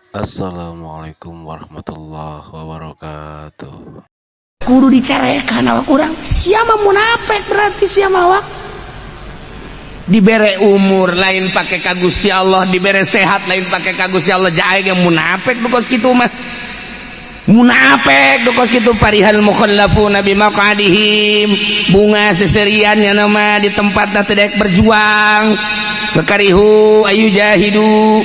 Assalamualaikum warahmatullahi wabarakatuh. Kudu dicarekan awak urang, siapa munafik berarti siapa awak dibere umur lain pakai ka Gusti Allah, dibere sehat lain pakai ka Gusti Allah, jae ge munafik nu kos kitu mah, munafik nu kos kitu. Farihal mukhallafuna bimaqadihim, bunga seserian nya nama di tempatna teu daek berjuang, karihu ayu jahidu,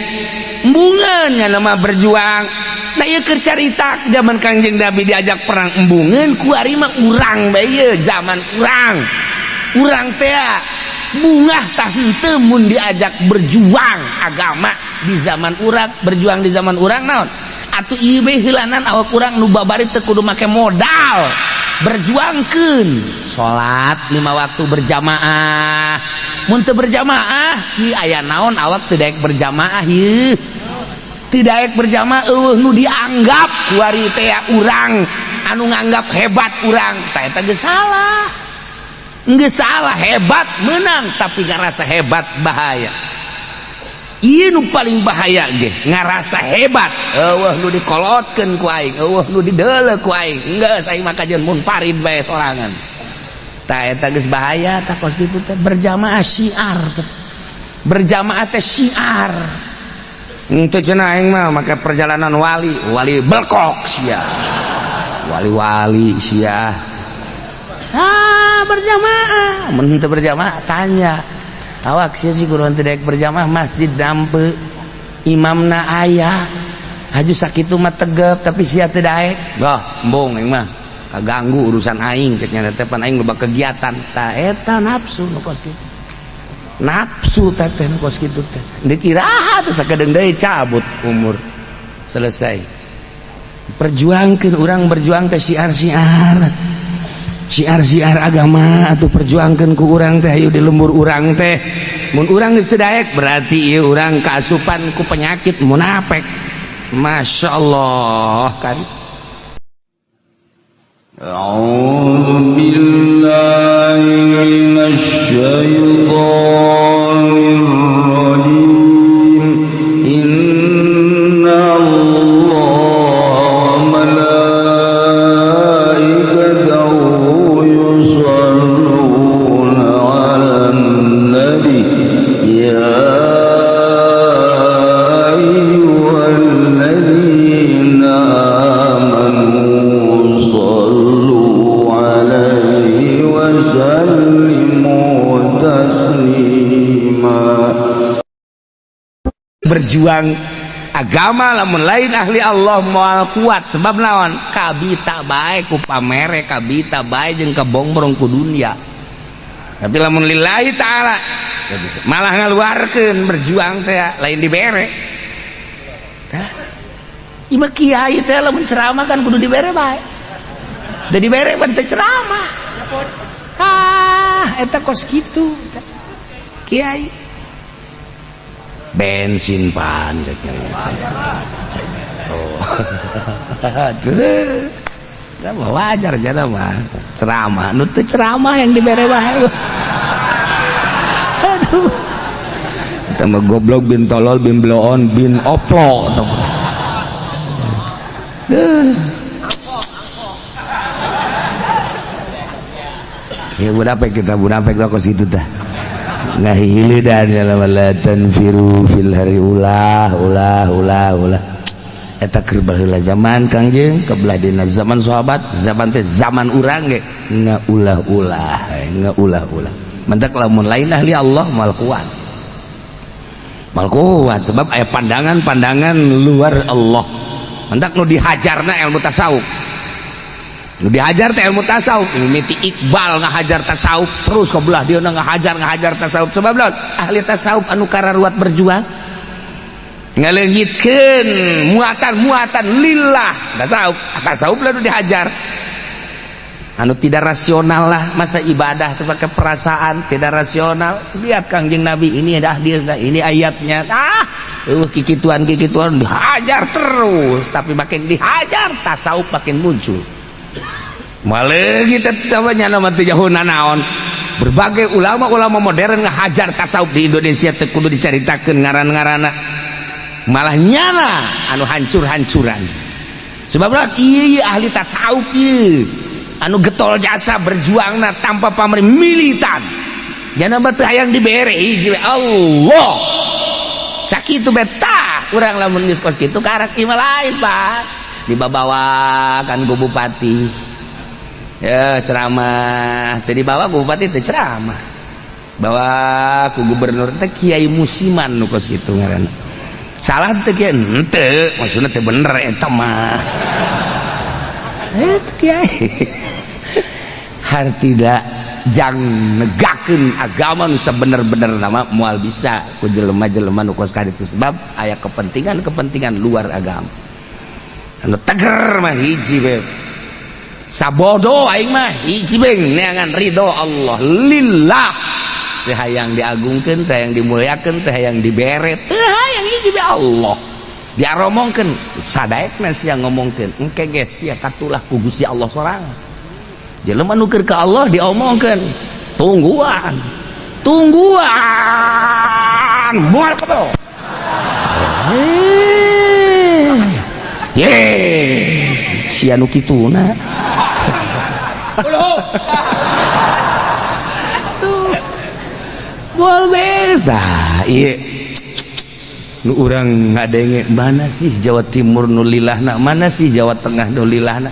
embungeun nya nama berjuang. Nah, ieu keur carita zaman Kangjeng Nabi diajak perang embungeun, kuari mah urang bae ieu zaman urang. Urang teh bungah tah henteu mun diajak berjuang agama di zaman urang, berjuang di zaman urang naon? Atuh ieu bae heulanan awak urang nu babari teu kudu make modal. Berjuangkeun salat 5 waktu berjamaah. Mun teu berjamaah, ieu aya naon awak teu daek berjamaah ieu. Teu daek berjamaah eueuh nu dianggap kuari teh urang anu nganggap hebat urang, tah eta geus salah. Geus salah, hebat menang tapi ngarasa hebat bahaya. Ieu nu paling bahaya ge ngarasa hebat, eueuh nu dikolotkeun ku aing, eueuh nu dideuleu ku aing, geus aing mah kajeun munfarid bae sorangan. Tah eta geus bahaya tah kos kitu teh. Berjamaah syiar teh. Berjamaah teh syiar. Henteu cenah aing mah make perjalanan wali, wali belkok sia. Wali-wali sia. Ah, berjamaah. Mun teu berjamaah tanya. Awak sia sih kudu teu daek berjamaah, masjid dampe. Imamna aya. Haju sakitu mah tegep tapi sia teu daek. Bah, embung aing mah. Kaganggu urusan aing cek nya teh, pan aing loba kegiatan. Tah eta nafsu nu kos kitu. Nafsu teh teh nu kos kitu teh. Deuk iraha tuh sakedeung deui cabut umur. Selesai. Perjuangkeun urang berjuang teh syiar-syiar. Syiar-syiar agama atau perjuangkeun ku urang teh, hayu di lembur urang teh. Mun urang geus teu daek berarti ieu urang kaasupan ku penyakit munafik. Masya Allah kan. أعوذ بالله من الشيطان الرجيم. إن الله وملائكته يصلون على النبي يا أيها الذين آمنوا صلوا عليه وسلموا تسليما. Berjuang agama lamun lain ahli Allah moal kuat, sebab naon? Kabita bae ku pamere, kabita bae jeung kabongbrong ku dunia. Tapi lamun lillahi ta'ala ya bisa. Malah ngaluarkeun berjuang teh lain dibere. Tah ieu mah kiai teh lamun ceramah kan kudu dibere bae, da dibere pan teu ceramah. Ah, eta kos kitu kiai bensin pan. Oh, terus wajar jana mah ceramah nu teu ceramah yang dibere bae. Aduh, kita mah goblok bin tolol bin bloon bin oplo. Duh. Ya munafik, kita munafik lah kos kitu tah. Ngahilidan la tanfiru fil hari, ulah ulah ulah ulah. Eta keur baheula zaman Kangjeng, kebelah dina zaman sahabat, zaman teh zaman urang ge ngaulah-ulah, ngaulah-ulah. Mentak lamun lain ahli Allah moal kuat, moal kuat, sebab aya pandangan-pandangan luar Allah. Mentak nu dihajarna ilmu tasawuf, nu dihajar teh ilmu tasawuf. Mimiti Iqbal ngahajar tasawuf terus ke belah dia ngahajar ngahajar tasawuf, sebab naon? Ahli tasawuf anu kararuat berjuang ngaleungitkeun muatan-muatan lillah tasawuf, tasawuf lalu dihajar anu tidak rasional lah. Masa ibadah itu pakai perasaan, tidak rasional. Lihat Kangjeng Nabi, ini ada hadisnya, ini ayatnya, ah kikituan kikituan dihajar terus. Tapi makin dihajar tasawuf makin muncul. Malah kita namanya nama jauh nanaon, berbagai ulama-ulama modern ngahajar tasawuf di Indonesia teu kudu dicaritakeun ngaran-ngaranna. Malah nyana anu hancur-hancuran. Sebab ieu ahli tasawuf ieu anu getol jasa berjuangna tanpa pamrih, militan. Nyana mah teu hayang dibere, hiji we Allah. Sakitu beta urang lamun geus kos kitu karak imah lain, Pak. Dibabawa kan ku bupati. Ya ceramah, teu dibawa ku bupati teu ceramah. Bawa ku gubernur teh kiai musiman nu kos kitu ngaranna. Salah teu kiai? Henteu, maksudna teh bener eta mah. Eh kiai. Hartida jang negakeun agama nu sabener-bener nama moal bisa ku jelema-jelema nu kos kitu, sebab aya kepentingan-kepentingan luar agama. Anu teger mah hiji we. Sabodo aing mah hiji we, neangan ridho Allah, lillah. Teu hayang diagungkeun, teu hayang dimuliakeun, teu hayang dibere, teu hayang, hiji we Allah. Diaromongkeun sadaekna sia ngomongkeun, engke ge sia katulah ku Gusti Allah sorangan. Jelema nu keur ka Allah diomongkeun, tungguan. Tungguan moal kebel. Eh. Ye, sia nu kituna. Tuh. Moal beres tah ieu. Nu urang ngadenge mana sih Jawa Timur nu lilahna, mana sih Jawa Tengah nu lilahna?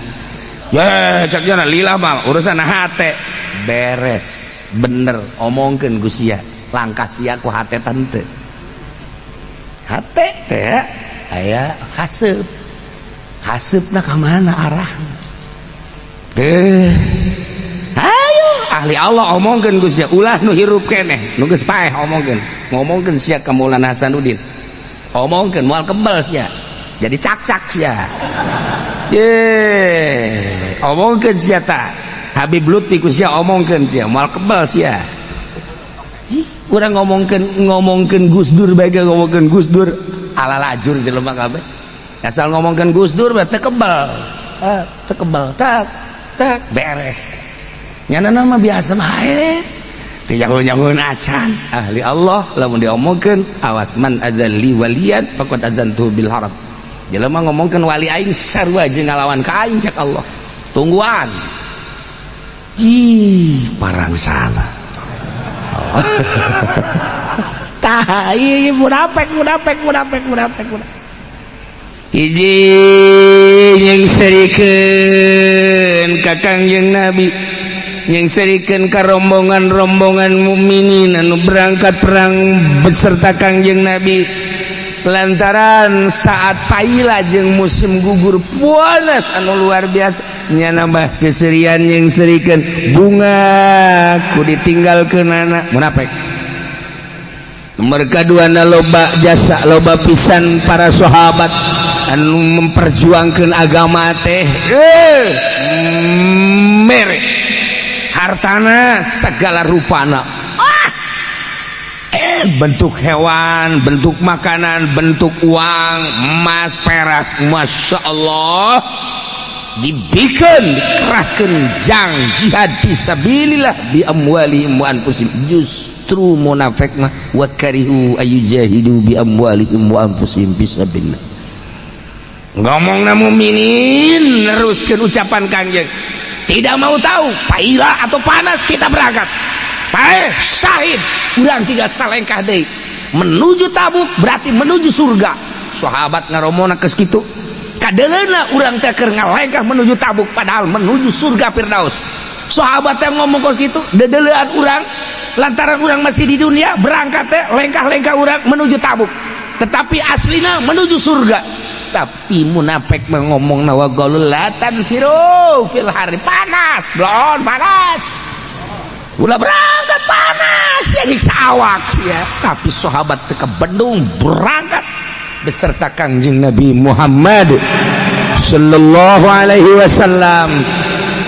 Ya, cak jana lillah mah urusan hate. Beres, bener omongkeun ku sia. Langkah sia ku hate tante. Hate teh aya haseup. Haseupna ka mana arahna? Teh. Ayo ahli Allah omongkeun ku sia, ulah nu hirup keneh, nu geus paeh omongkeun. Ngomongkeun sia ka Maulana Hasanuddin. Omongkeun moal kebal sia. Jadi cak-cak sia. Ye, omongkeun sia ta. Habib Lutfi ku sia omongkeun sia, moal kebal sia. Sih, urang ngomongkeun ngomongkeun Gus Dur bae, ngomongkeun Gus Dur ala lajur jelema kabeh. Asal ngomongkeun Gus Dur bae teu kebal. Ah, teu kebal. Tak, tak beres. Nyana nama biasa bae. Teu jago-jagoan acan. Ahli Allah lamun diomongkeun awas, man adzalli waliyan faqad adzantu bil harb. Jelema ngomongkeun wali aing sarua jeung ngalawan ka aing, cek Allah. Tungguan. Jih, parang salah. Tah, ieu munafik, munafik, munafik, munafik, munafik. Hiji nyengserikeun ka Kangjeng Nabi, nyengserikeun ka rombongan-rombongan mukminin anu berangkat perang beserta Kangjeng Nabi, lantaran saat paila jeung musim gugur panas anu luar biasa. Nya nambah seserian nyengserikeun, bunga ku ditinggalkeun anak munafik. Mereka dua loba jasa, loba pisan para sahabat anu memperjuangkan agama teh, mere hartana segala rupana, bentuk hewan, bentuk makanan, bentuk uang, emas, perak, masya Allah, dibikin, dikerahkan jang jihad fisabilillah bi amwalihim wa anfusihim. Justru munafik mah wa karihu ayujahidu bi amwalihim wa anfusihim fisabilillah. Ngomong na mukminin neruskeun ucapan Kangjeng, tidak mau tahu paila atau panas, kita berangkat. Paeh syahid, urang tinggal salengkah deui menuju Tabuk, berarti menuju surga. Sahabat ngaromona geus kitu kadeleuna urang teh keur ngalengkah menuju Tabuk, padahal menuju surga Firdaus. Sahabat yang ngomong kos kitu dedelean urang, lantaran urang masih di dunia, berangkat teh lengkah-lengkah urang menuju Tabuk, tetapi aslina menuju surga. Tapi munafik ngomong wa qalu la tanfiru fil hari, panas blon, panas, ulah berangkat, panas ya, nyiksa awak ya. Tapi sahabat ke Bandung berangkat beserta Kangjeng Nabi Muhammad sallallahu alaihi wasallam.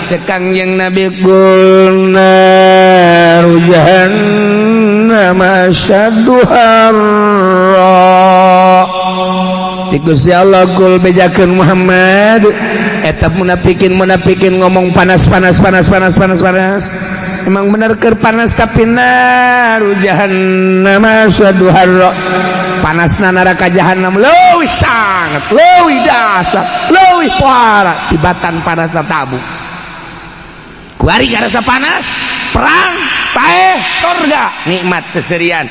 Cek Kangjeng Nabi, qul naru jahannam asyaddu harra. Ti Gusti Allah, kul, bejakeun Muhammad, eta munafikin munafikin ngomong panas, panas, panas, panas, panas, panas, emang bener keur panas, tapi naru jahannam asyaddu harra. Panasna neraka jahanam leuwih sangat, leuwih dahsyat, leuwih parah tibatan panasna tabu. Kuari ngarasa panas, perang, paeh, sorga, nikmat seserian.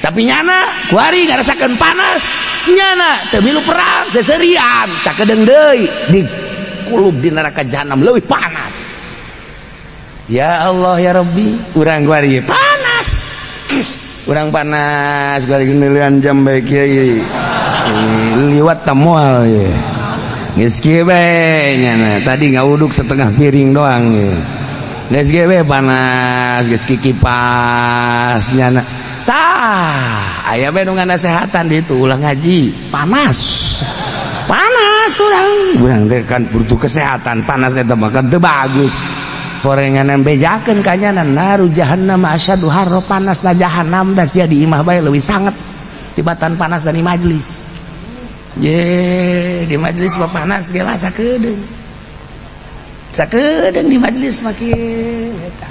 Tapi nyana kuari ngarasakeun panas, nyana teu milu perang seserian, sakedeung deui di kulub di neraka jahanam leuwih panas. Ya Allah ya Rabbi, urang kuari panas. Urang panas kuari neulean jam bae kiai. Liwat ta moal ye. Geus kieu bae nyana, tadi ngauduk setengah piring doang ye. Geus kieu bae panas, geus kikipas nyana. Tah, aya bae nu nganasehatan di itu ulah ngaji, panas. Panas urang. Urang teh kan butuh kesehatan, panas eta mah kan teu bagus. Horengan bejakeun ka nyana naru jahannam asyadu harra, panas na jahannam da sia di imah bae leuwih sanget tibatan panas dari majelis. Ye, di majelis mah panas ge lah sakedeung. Sakedeung di majelis mah kieu eta.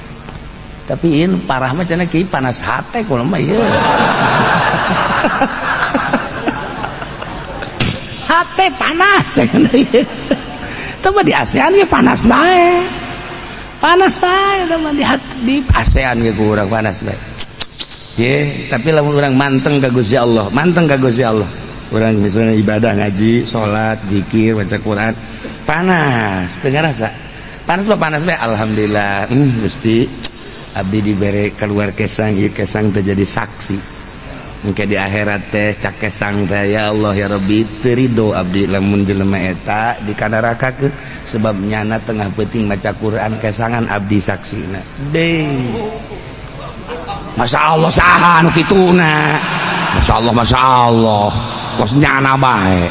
Tapi in parah mah cenah kieu panas hate kula mah ieu. Hate panas cenah ieu. Teu mah di ASEAN ge panas bae. Panas bae teu mah di ASEAN ge ku urang panas bae. Ye, tapi lamun urang manteng ka Gusti Allah, manteng ka Gusti Allah. Orang misalnya ibadah ngaji, sholat, zikir, baca Quran, panas, teu ngarasa. Panas mah panas bae, alhamdulillah. Gusti, abdi dibere keluar kesang, ieu kesang teh jadi saksi. Engke di akhirat teh cak kesang teh ya Allah ya Rabbi teu ridho abdi lamun jelema eta dikanarakakeun sebab nyana tengah peuting maca Quran kesangan abdi saksina. Deui. Masya Allah saha anu kituna. Masya Allah, Masya Allah. Kos nyana bae.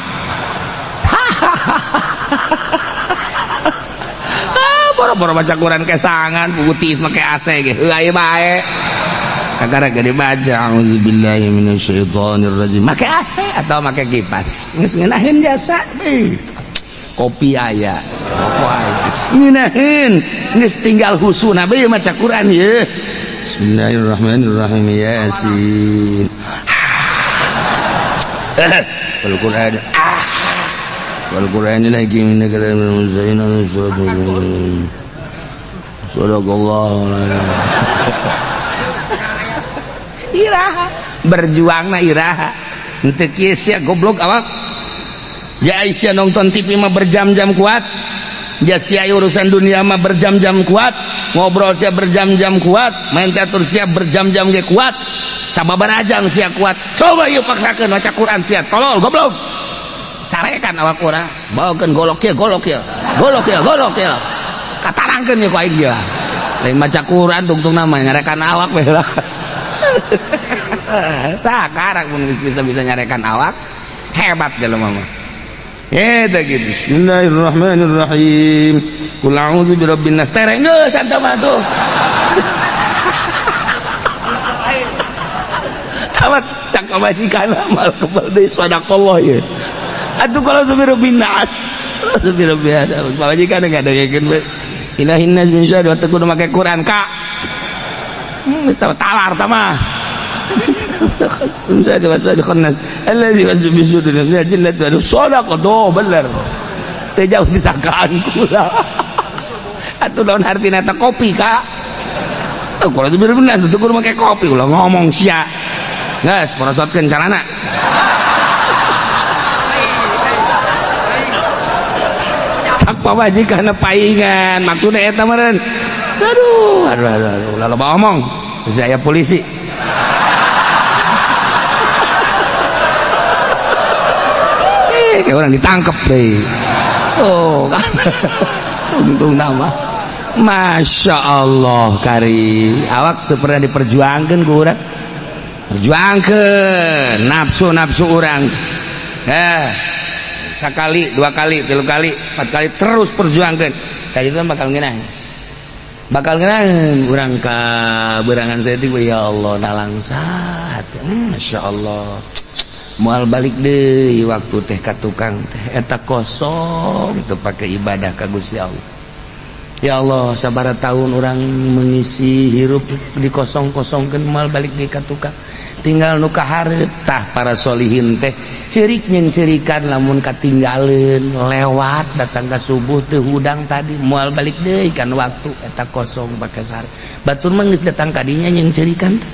Ah, boro-boro baca Quran kesangan putih make AC ge heuh bae. Kakara gede baca auzubillahi minasyaitonir rajim make AC atau make kipas. Geus ngeunaheun jasa bae. Kopi aya, rokok aya. Ngeunaheun geus tinggal husuna bae maca Quran ye. Bismillahirrahmanirrahim Yasin. Wal Qur'an wal Qur'anil hakim innaka laminal mursalin sadaqallahu iraha berjuangna iraha henteu kieu sia goblok awak ja sia nonton TV mah berjam-jam kuat ja sia urusan dunia mah berjam-jam kuat ngobrol sia berjam-jam kuat main catur sia berjam-jam ge kuat sababarajang sia kuat coba yuk paksakeun maca Quran sia tolol goblok carekan awak urang bawakeun golok kieu golok kieu golok kieu golok kieu katarangkeun ye ku aing ieu lain maca Quran tungtungna mah nyarekan awak we lah tah karak mun geus bisa-bisa nyarekan awak hebat jelema mah eta gitu. Bismillahirrahmanirrahim. Qul a'udzu birabbin nas. Tereng geus anta mah tuh. Tamat cak pamajikan amal kebal deui sadaqallah ye. Atuh kalau birabbin nas. Birabbin nas. Pamajikan ngadengekeun we. Ilahin nas min syarri wa kudu make Quran ka. Geus talar tah mah. Allazi wasbisu jinnati wa sadaqa do bener. Teu jauh disangkaan kula. Atuh naon artina eta kopi ka? Kalau itu bener teu kudu make kopi ulah ngomong sia. Geus porosotkeun calana. Cak pamajikan paingan maksudna eta meureun. Aduh, aduh aduh aduh ulah loba omong. Bisa aya polisi. Kayak orang ditangkep deh. Oh, kan. Untung nama. Masya Allah kari. Awak tuh pernah diperjuangkan ku urang. Perjuangkan nafsu-nafsu orang. Sekali, dua kali, tilu kali, empat kali terus perjuangkan. Tadi itu bakal ngeunah. Bakal ngeunah urang ka berangan saya itu ya Allah nalangsat. Masya Allah. Moal balik deui waktu teh ka tukang teh eta kosong teu pake ibadah ka Gusti Allah. Ya Allah sabaraha tahun orang mengisi hirup dikosong-kosongkeun moal balik deui ka tukang. Tinggal nu kahareup. Tah, para solihin teh ceurik nyengceurikan lamun katinggaleun, lewat, datang ka subuh teu hudang tadi, moal balik deui kan waktu eta kosong pake sare. Batur mah geus datang kadinya nyengceurikan teh.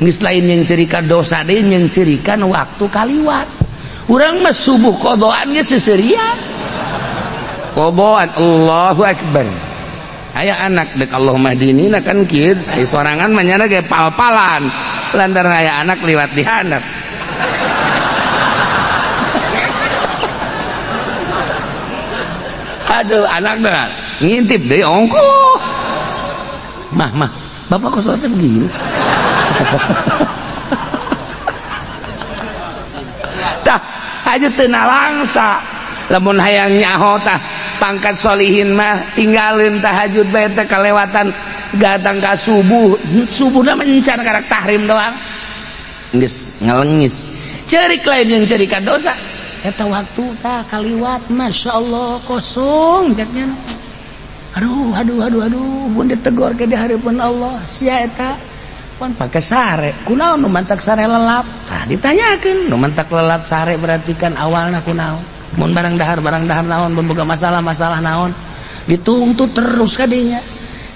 Geus lain nyengceurikan dosa deui, nyengceurikan waktu kaliwat. Urang mah subuh qadhaan ge seuseurian. Qadhaan, Allahu akbar. Aya anak dek Allahumma hdini kan kieu, aya sorangan mah nyana ge pal-palan. Lantaran aya anak liwat di handap. Aduh, anak dah ngintip deh ongkoh. Mah, mah, bapak kok sholatnya begini? Tah, aja teu nalangsa. Lamun hayang nyaho tah pangkat solihin mah tinggalin tahajud bae teh kalewatan datang ka subuh. Subuhna mencar karak tahrim doang. Geus ngalengis. Ceurik lain jeung ceurikan dosa. Eta waktu tah kaliwat, Masya Allah, kosong jaknya. Aduh, aduh, aduh, aduh, mun ditegor ke di hadapan Allah, sia eta pan pake sare, kunaon nu mantak sare lelap? Tah ditanyakeun, nu mantak lelap sare berarti kan awalna kunaon? Mun barang dahar naon, mun boga masalah-masalah naon, dituntut terus kadinya.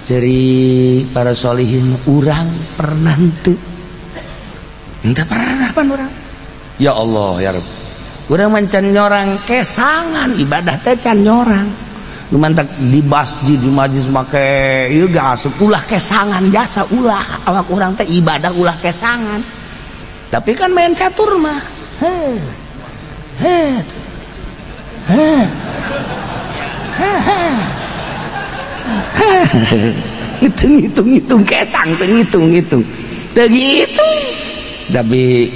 Ceri para solihin urang pernah henteu. Henteu pernah pan urang. Ya Allah ya Rabb. Urang mancan nyorang kesangan ibadah teh can nyorang. Nu mantak di masjid di majlis make ieu ge asup ulah kesangan jasa ulah awak urang teh ibadah ulah kesangan. Tapi kan main catur mah. He. He. He. He. He. Ngitung-ngitung kesang teu ngitung-ngitung. Teu ngitung. Tapi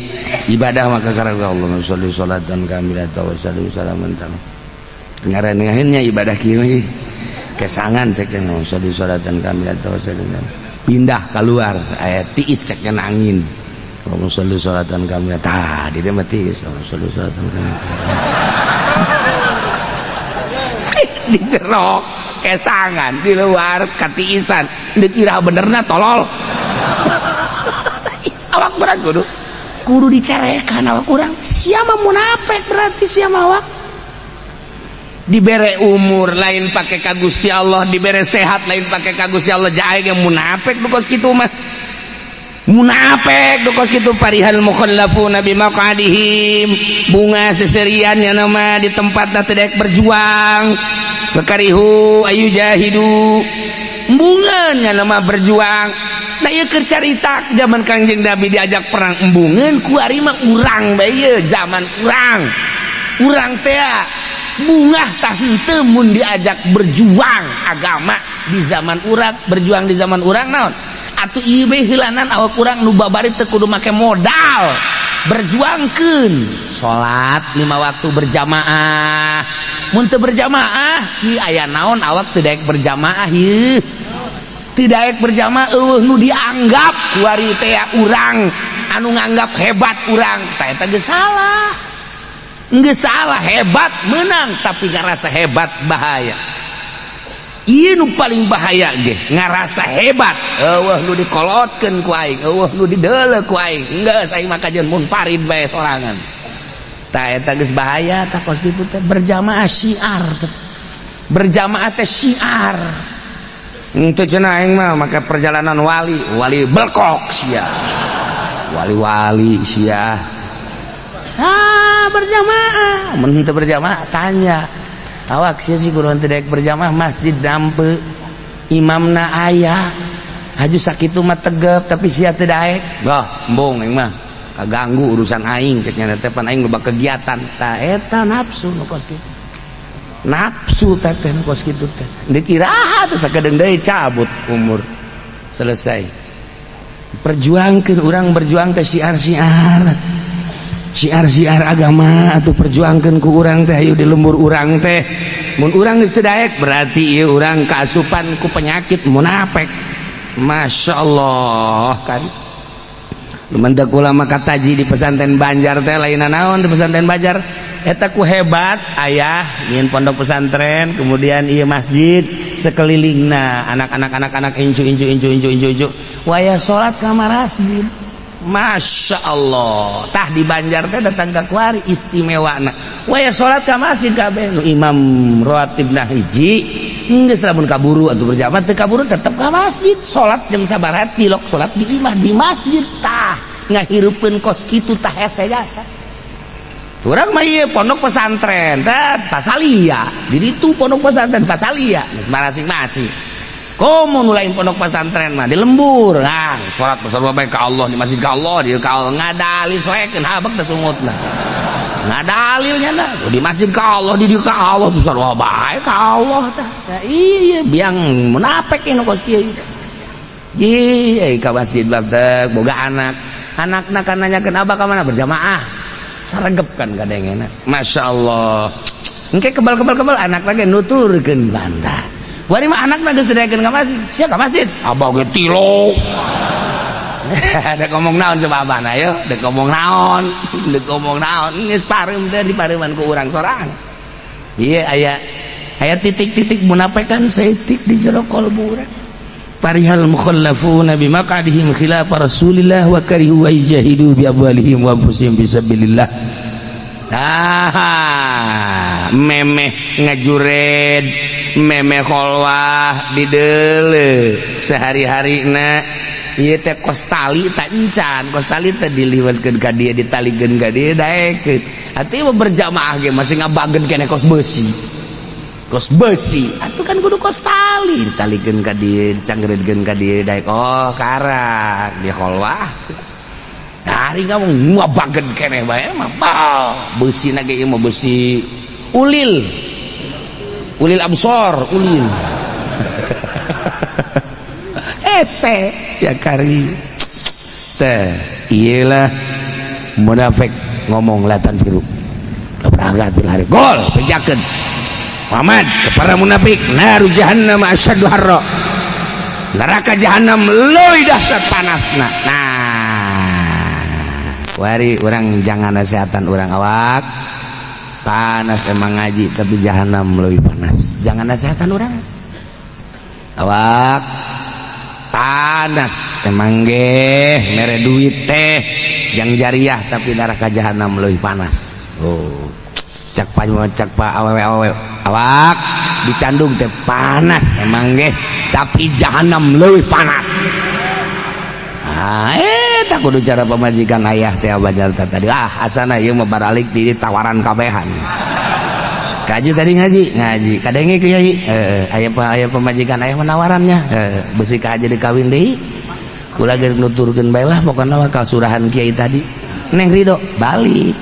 ibadah maka karena Allah sholli sholatan kamilatan wa sholli salaman tam. Ngaran-ngarannya ibadah kieu mah kesangan cek sholli sholatan kamilatan wa sholli pindah keluar aya tiis cek angin. Allah sholli sholatan kamilatan tah di dieu mah tiis Allah sholli sholatan kamilatan. Di jero kesangan di luar katiisan deuk iraha benerna tolol. Awak berat kudu dicarekan awak urang siapa munafik berarti siapa awak dibere umur lain pakai ka Gusti Allah, dibere sehat lain pakai ka Gusti Allah, jae ge munafik nu kos kitu mah. Munafik nu kos kitu farihal mukhallafuna bimaqadihim, bunga seserian nya nama di tempatna teu daek berjuang. Bakarihu ayu jahidu, embungan nya nama berjuang. Nah ieu keur carita zaman Kangjeng Nabi diajak perang embungeun kuari mah urang bae ieu zaman urang. Urang teh bungah tah henteu mun diajak berjuang agama di zaman urang, berjuang di zaman urang naon? Atuh ieu bae heulanan awak urang nu babari teu kudu make modal. Berjuangkeun salat 5 waktu berjamaah. Mun teu berjamaah ieu aya naon awak teu daek berjamaah ieu. Tidak berjamaah eueuh nu dianggap kuari teh urang anu nganggap hebat urang tah eta geus salah. Geus salah hebat menang tapi ngarasa hebat bahaya. Ieu nu paling bahaya ge ngarasa hebat eueuh nu dikolotkeun ku aing, eueuh nu dideuleu ku aing. Geus aing mah kajeun munfarid bae sorangan. Tah eta geus bahaya tah kos kitu teh berjamaah syiar teh. Berjamaah teh syiar. Itu cenah aing mah maka perjalanan wali, wali belkok sia. Wali-wali sia. Ah, berjamaah. Mun teu berjamaah tanya. Awak sia sih kudu teu daek berjamaah masjid dampe. Imamna aya. Haju sakitu mah tegep tapi sia teu daek. Bah, embung aing mah. Kaganggu urusan aing cek nya teh pan aing loba kegiatan. Tah eta nafsu nu kos kitu. Nafsu teh teh nu kos kitu teh. Deuk iraha teh sakedeung deui cabut umur. Selesai. Perjuangkeun urang berjuang teh syiar-syiar. Syiar-syiar agama atuh perjuangkeun ku urang teh hayu di lembur urang teh. Mun urang geus teu daek berarti ieu urang kaasupan ku penyakit munafik. Masya Allah kan. Lumantak ulama kataji di pesantren Banjar teh lain naon di pesantren Banjar eta ku hebat ayah nyin pondok pesantren kemudian ieu masjid sekelilingna anak-anak anak-anak incu incu incu incu incu incu wayah salat ka masjid Masya Allah, tah di Banjar teh datang ka kuari istimewana waya salat ka masjid kabeh nu imam rawatibna hiji geus lamun kaburu atuh berjamaah, teu kaburu tetep ka masjid salat jam sabaraha, tilok salat di imah, di masjid. Tah ngahirupeun kos kitu tah hese jasa. Urang mah ieu pondok pesantren teh pasalia di ditu, pondok pesantren pasalia geus masing-masing. Komo nu lain pondok pesantren mah di lembur. Nah, salat besar bae ka Allah di masjid, ka Allah di ka Allah, ngadalil soekeun habek teh sungutna. Ngadalilnya nah di masjid ka Allah, di dieu ka Allah, besar bae ka Allah tah. Nah, iya biang munafik ini kos kieu. Ji, ka masjid teh boga anak. Anakna kan nanyakeun, "Abah ka mana?" "Berjamaah." Saregep kan kadengena. Masya Allah. Engke kebal-kebal-kebal anak lagi nuturkeun bantah. Wari mah anak geus didaekeun ka masjid. Sia ka masjid. Abah ge tilok. Dek ngomong naon coba abah na yo, dek ngomong naon, dek ngomong naon, geus pareum teh dipareuman ku urang sorang. Iya aya aya titik-titik munafikan saeutik di jero kolbu urang. Farihal mukhallafuna bimaq'adihim khilaf Rasulillah wa karihu ayjahidu bi amwalihim wa anfusihim fi sabilillah. Ah, memeh ngajured, memeh kholwah dideuleu sehari-harina ieu teh kos tali tak encan, kos tali teh diliwatkeun ka dieu, ditalikeun ka dieu, daekeun. Atuh ieu berjamaah ge masih ngabageun keneh kos besi. Kos besi atuh kan kudu kos tali ditalikeun ka dieu, dicanggereudkeun ka dieu, daek. Oh, karak di kholwah. Hari kamu ngabageun keneh bae mah besi na ge ieu mah besi ulil. Ulil absor, ulil. Ese ya kari. Teh, iyalah munafik ngomong la tanfiru. Berangkat bil hari gol bejakeun. Muhammad kepada munafik, naru jahannam asyaddu harra. Neraka jahanam leuwih dahsyat panasna. Nah, wari orang jangan nasihatan orang, awak panas emang ngaji, tapi jahanam lebih panas. Jangan nasihatan orang, awak panas emang ge mere duit teh yang jariah, tapi neraka jahanam lebih panas. Oh, cak pak, cak pak, awewe awewe, awak dicandung teh panas emang ge, tapi jahanam lebih panas. Ah, tak kudu cara pemajikan ayah teh banyak tadi. Ah, asana ieu mah baralik di tawaran kabehan. Kaji tadi ngaji, ngaji. Kadenge kiai, aya aya pemajikan ayah menawarannya. Besi ka aja dikawin deui. Kula ge nuturkeun bae lah, pokona mah surahan kiai tadi. Neng Ridho balik.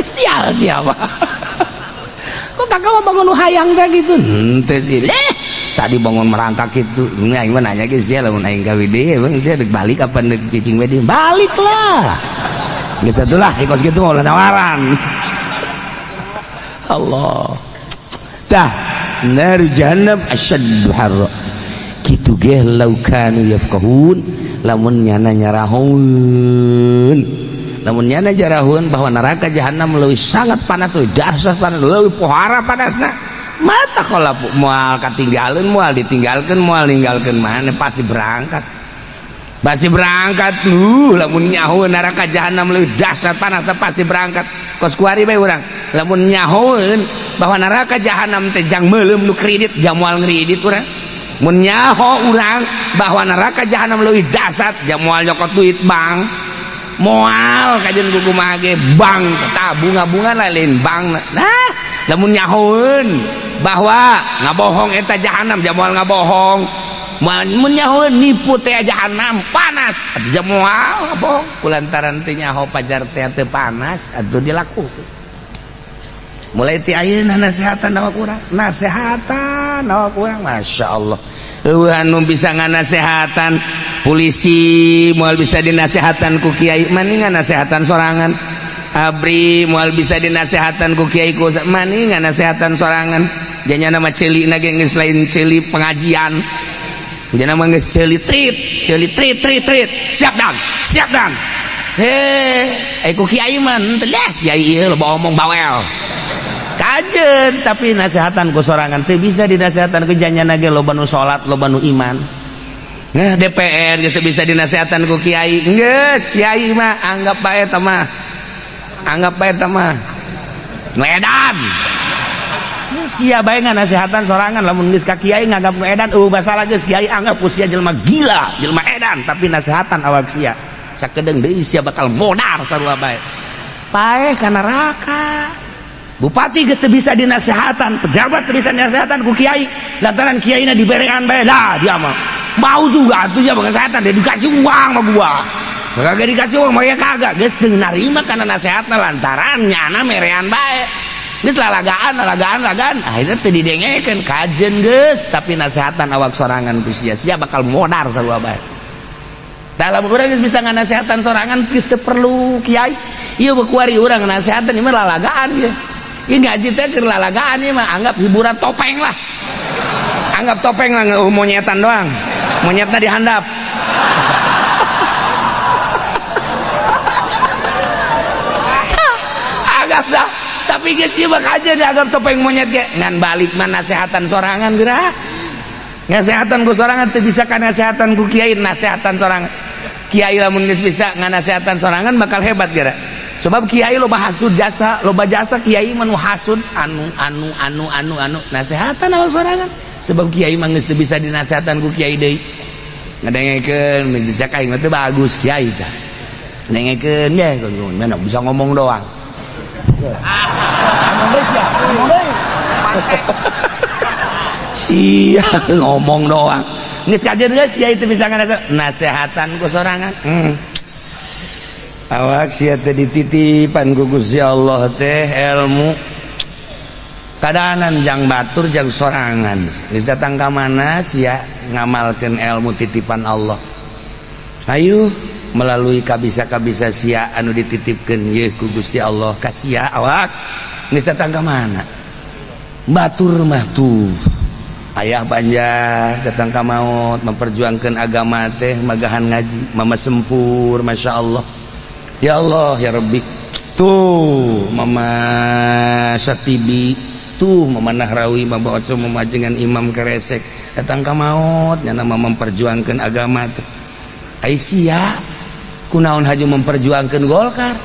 Sial siapa? Kok kakak mau bangun hayang teh gitu? Henteu sih. Tadi bangun merangkak gitu. Ini aing mah nanya ke sia, lamun aing kawin deui emang sia dek balik apa dek cicing we? Balik lah. Geus atulah kos kitu mah ulah nawaran. Allah. Tah, nar jahannam asyaddu harra. Kitu ge lau kanu yafqahun, lamun nyana nyarahun. Lamun nyana jarahun bahwa neraka jahanam leuwih sangat panas, leuwih dahsyat panas, leuwih pohara panasna. Mata kalau moal katinggalin, moal ditinggalkan, moal ninggalkeun mana, pasti berangkat, pasti berangkat. Lamun nyaho neraka jahanam leuwih dahsyat panasna pasti berangkat. Kos kuari bae urang lamun nyahoeun bahwa neraka jahanam teh jang meuleum nu kredit, jang moal ngredit urang. Mun nyaho urang bahwa neraka jahanam leuwih dahsyat, jang moal nyokot duit bank, moal kajian kumaha ge bank tah bunga-bunga lain bank. Nah, lamun nyahoeun bahwa ngabohong eta jahanam, jang moal ngabohong. Mun nyahoeun nipu teh jahanam panas, atuh jang moal ngabohong. Kulantaran teh nyaho pajar teh teu panas atuh dilakukeun. Mulai ti ayeuna nasehatan awak urang, nasehatan awak urang, Masya Allah. Eueuh anu bisa nganasehatan, polisi moal bisa dinasehatan ku kiai, mani nganasehatan sorangan. Abri moal bisa dinasehatan ku kiai, ku mani nganasehatan sorangan. Janya nama ceuli na ge geus lain ceuli pengajian. Jana mah geus ceuli trit, ceuli trit trit trit. Siap dan, siap dan. Heh, ku kiai mah henteu deh, kiai ieu loba omong, bawel. Kajen tapi nasehatan ku sorangan teu bisa dinasehatan ku janyana ge loba nu salat, loba nu iman. Nah, DPR geus teu bisa dinasehatan ku kiai. Geus, kiai mah anggap bae eta mah. Anggap bae eta mah. Nu edan. Sia bae nganasehatan sorangan, lamun geus ka kiai nganggap nu edan, eueuh masalah. Geus, kiai anggap ku sia jelema gila, jelema edan, tapi nasehatan awak sia. Sakedeung deui sia bakal modar sarua bae. Paeh ka neraka. Bupati geus teu bisa dinasehatan, pejabat teu bisa dinasehatan ku kiai, lantaran kiaina diberean bae lah. Dia mah mau juga atuh ya kesehatan, dia dikasih uang sama gua. Kagak dikasih uang mah ya kagak. Geus teu narima kana nasehatna lantaran nyana merean bae. Geus lalagaan, lalagaan, lalagaan, akhirnya teu didengekeun. Kajen geus, tapi nasehatan awak sorangan ku sia, sia bakal modar sarua bae. Dalam urang geus bisa nganasehatan sorangan, geus teu perlu kiai. Ieu kuari urang nasehatan ieu mah lalagaan ieu. Ieu ngaji teh keur lalagaan, ieu mah anggap hiburan topeng lah. Anggap topeng lah, monyetan doang. Monyetnya dihandap. Anggap dah. Tapi geus ieu mah aja dianggap topeng monyet ge. Ngan balik mah nasehatan sorangan geura. Nasehatan ku sorangan teu bisa kana nasehatan ku kiai, nasehatan sorangan. Kiai lamun geus bisa nganasehatan sorangan bakal hebat geura. Sebab kiai loba hasud jasa, loba jasa kiai mah nu hasud anu anu anu anu anu nasehatan awak sorangan. Sebab kiai mah geus teu bisa dinasehatan ku kiai deui. Ngadengekeun cek aing mah teu bagus kiai tah. Dengekeun ge mana bisa ngomong doang. Ngomong deui sia, ngomong deui. Sia ngomong doang. Geus kajeun geus kiai teu bisa ngasehatan ku sorangan. Awak sia teh dititipan ku Gusti Allah teh ilmu. Kadanan jang batur jang sorangan. Geus datang ka mana sia ngamalkeun ilmu titipan Allah. Ayo melalui kabisa-kabisa sia anu dititipkeun yeuh ku Gusti Allah ka sia awak. Geus datang ka mana? Batur mah tuh. Ayah Banjar datang ka maut memperjuangkan agama teh magahan ngaji, mama sempur, masya Allah. Ya Allah ya Rabbi. Tuh mama Satibi, tuh mama Nahrawi, mama Oco, mama dengan Imam Keresek datang ka maut nyana memperjuangkan agama teh. Ai sia kunaon haju memperjuangkan Golkar?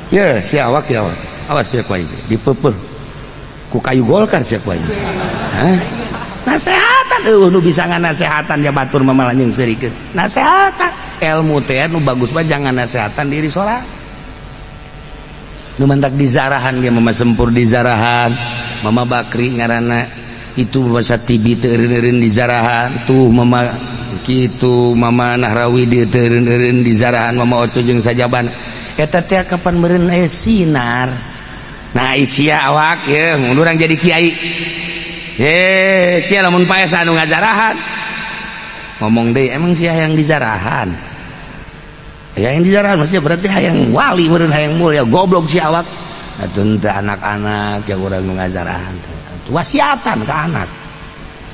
Ya sia awak ya awas. Awas sia ku aing dipeupeut ku kayu Golkar sia ku aing. Hah? Nasehatan eueuh nu bisa nganasehatan ya batur mah malah jeung seurikeun. Nasehatan ilmu teh nu bagus mah jangan nasehatan diri sorangan. Nu mantak di zarahan ge mama sempur di zarahan, mama Bakri ngaranna itu masa tibi teu eureun-eureun di zarahan, tuh mama kitu, mama Nahrawi di teu eureun-eureun di zarahan, mama Oco jeung sajaban. Eta teh kapan meureun aya sinar. Nah isia awak ye mun urang jadi kiai. Ye, sia lamun paeh anu ngajarahan. Ngomong deui emang sia hayang dijarahan. Hayang dijarahan maksudnya berarti hayang wali meureun hayang mulia, goblok si awak. Atuh teh anak-anak yang urang nu ngajarahan teh. Wasiatan ka anak.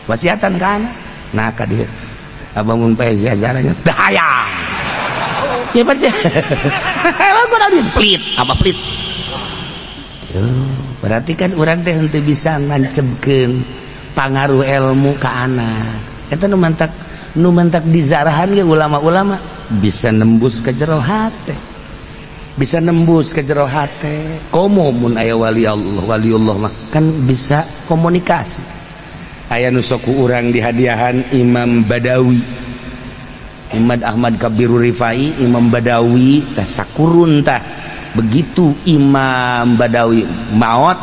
Wasiatan ka anak. Nah ka dieu. Abah mun paeh sia ajarannya teu hayang. Ya berarti. Emang kurang pelit, apa pelit? Berarti kan urang teh henteu bisa ngancebkeun pangaruh ilmu ka anak. Eta nu mantak dizarahan ge ulama-ulama bisa nembus ke jero hate. Bisa nembus ke jero hate. Komo mun aya wali Allah, waliullah mah kan bisa komunikasi. Aya nu sok ku urang dihadiahan Imam Badawi. Imam Ahmad Kabiru Rifai, Imam Badawi tah sakurun tah. Begitu Imam Badawi maot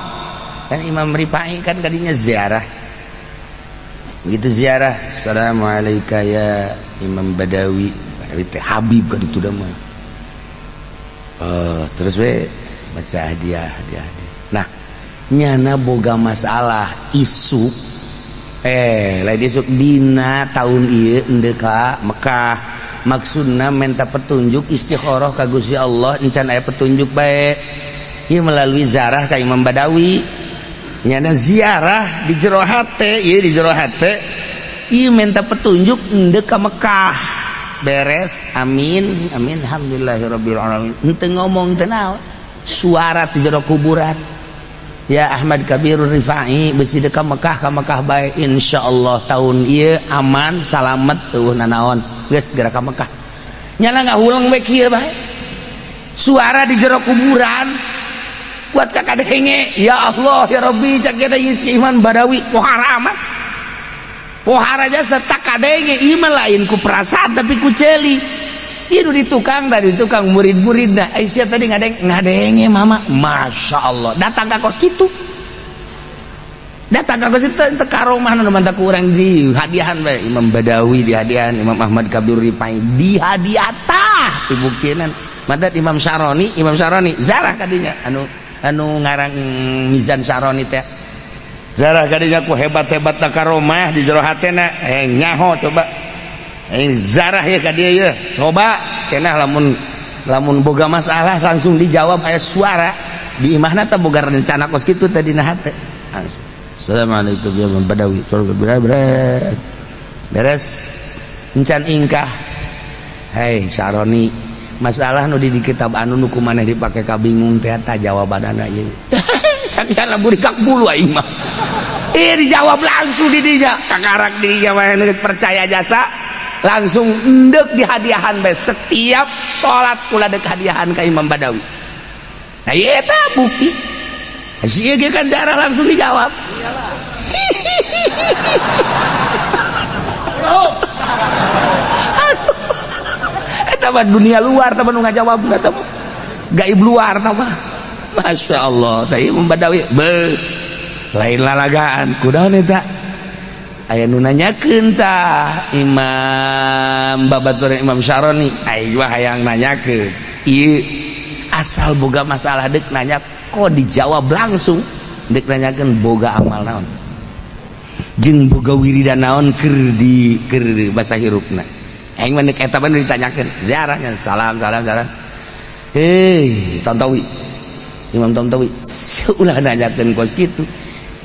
kan Imam Rifai kan kadinya ziarah. Begitu ziarah, assalamualaikum ya Imam Badawi. Badawi teh Habib kan itu dah mah. Terus we baca hadiah, hadiah, hadiah. Nah, nyana boga masalah isu lain isuk dina tahun ieu endeu ka Mekah. Maksudna minta petunjuk istikharah ka Gusti Allah encan aya petunjuk bae. Ieu melalui ziarah ka Imam Badawi. Nyana ziarah di jero hate, ieu di jero hate. Ieu minta petunjuk endeu ka Mekah. Beres, amin, amin, alhamdulillahirabbil alamin. Henteu ngomong teu naon. Suara di jero kuburan. Ya Ahmad Kabirur Rifai bisi deuk ka Mekah, ka Mekah bae, insyaallah tahun ieu aman salamet, eueuh nanaon, geus geura ka Mekah. Nyana ngahuleng we kieu bae, suara di jero kuburan kuat kakadenge. Ya Allah, ya Rabbi, cak kita si Iman Badawi pohara amat, pohara jasa tak kadenge. Ieu mah lain ku perasaan, tapi ku ceuli. Ieu di tukang tadi, tukang murid-muridna. Aisyah tadi ngadeng ngadenge mama, Masya Allah, datang ka kos kitu, datang ka kos itu teu karomah nu mantak ku urang di hadiahan bae. Imam Badawi di hadiahan, Imam Ahmad Kabir Rifai di hadiah, tah dibuktinan. Madat Imam Syaroni, Imam Syaroni zarah kadinya, anu anu ngarang Mizan Syaroni teh zarah kadinya ku hebat-hebat karomah di jero hatena. Eh, nyaho coba, eh, zarah ya ka dieu ya, coba cenah lamun lamun boga masalah langsung dijawab, aya suara di imahna teh, boga rencana kos kitu tadi na hate. Langsung, "Assalamualaikum ya Imam Badawi." Beres beres encan ingkah. "Hei Syaroni, masalah nu di kitab anu nu ku maneh dipake kabingung teh, tah jawabanana ieu." Sakian burikak bulu aing mah. Eh, dijawab langsung di dinya, kakarak di dinya mah percaya jasa, langsung endek dihadiahan bae. Setiap salat kula dek hadiahan ka Imam Badawi. Nah, ieu eta bukti si ieu kan cara langsung dijawab. Aduh, eta mah dunia luar, tah nu ngajawab eta mah gaib luar tah mah. Masya Allah, tah Imam Badawi be lain lalagaan. Kunaon eta aya nu nanyakeun tah Imam babaturan Imam Syaroni? Aing mah hayang nanyakeun ieu, asal boga masalah dek nanya kok dijawab langsung. Dek nanyakeun boga amal naon jeung boga wiridan naon keur di keur basa hirupna. Aing mah eta mah ditanyakeun ziarahnya, salam salam salam. Hei Tontowi, Imam Tontowi, ulah nanyakeun kos kitu.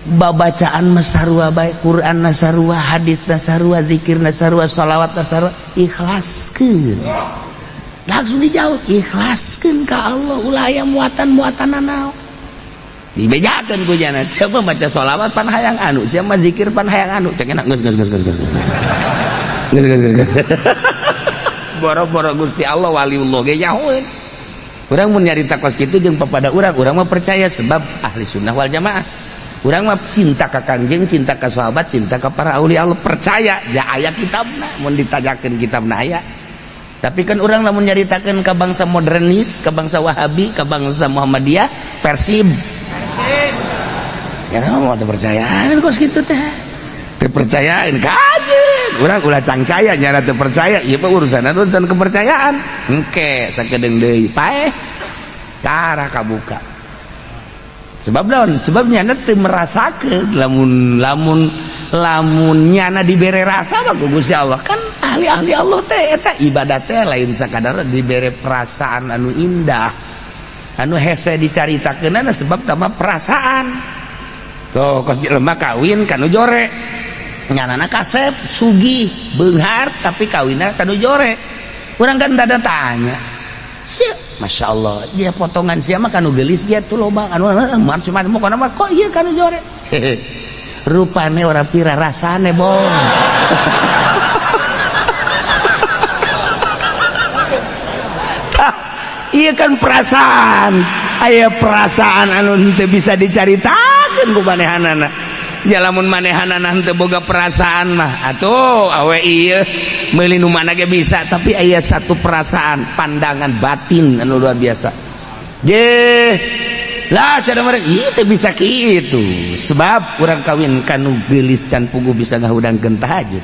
Babacaan mah sarua bae, Quran na sarua, hadis na sarua, zikir na sarua, sholawat na sarua, ikhlaskeun. Langsung dijawab, ikhlaskeun ka Allah, ulah aya muatan-muatan naon. Dibejakeun ku jana, siapa maca sholawat pan hayang anu, siapa zikir pan hayang anu, cek enak geus geus geus geus geus. Geus geus geus. Boro-boro Gusti Allah, waliullah ge nyahoeun. Urang mun nyarita kos kitu jeung papada urang, urang mah percaya sebab ahli sunnah wal jamaah. Urang mah cinta ka Kangjeng, cinta ka sahabat, cinta ka para aulia Allah, percaya ja aya kitabna, mun ditajakeun kitabna aya. Tapi kan urang lamun nyaritakeun ka bangsa modernis, ka bangsa Wahabi, ka bangsa Muhammadiyah, Persib. Ya mau teu percayaan kos kitu teh. Teu percayaan kajeun. Urang ulah cangcaya nyana teu percaya, ieu mah urusan urusan kepercayaan. Engke sakedeung deui paeh tara kabuka. Sebab naon? Sebab nyana teu merasakeun. Lamun lamun lamun nyana dibere rasa mah ku Gusti Allah, kan ahli-ahli Allah teh eta ibadah teh lain sakadar dibere perasaan anu indah anu hese dicaritakeunana, sebab tama perasaan. Tuh kos jelema kawin kanu jore, nyanana kasep, sugih, beunghar, tapi kawinna kanu jore. Urang kan dada tanya si, Masya Allah, dia potongan sia mah kanu geulis dia tuh loba anu macam-macam, mah kok ieu kanu jore? Rupane ora pira, rasane bong. Tah, iya kan perasaan, aya perasaan anu henteu bisa dicaritakeun ku manehanana. Ya lamun manehanana henteu boga perasaan mah atuh awe ieu meuli nu mana ge bisa, tapi aya satu perasaan, pandangan batin anu luar biasa. Je lah cara mereka ieu teh bisa kitu, sebab urang kawin kanu geulis can puguh bisa ngahudangkeun tahajud,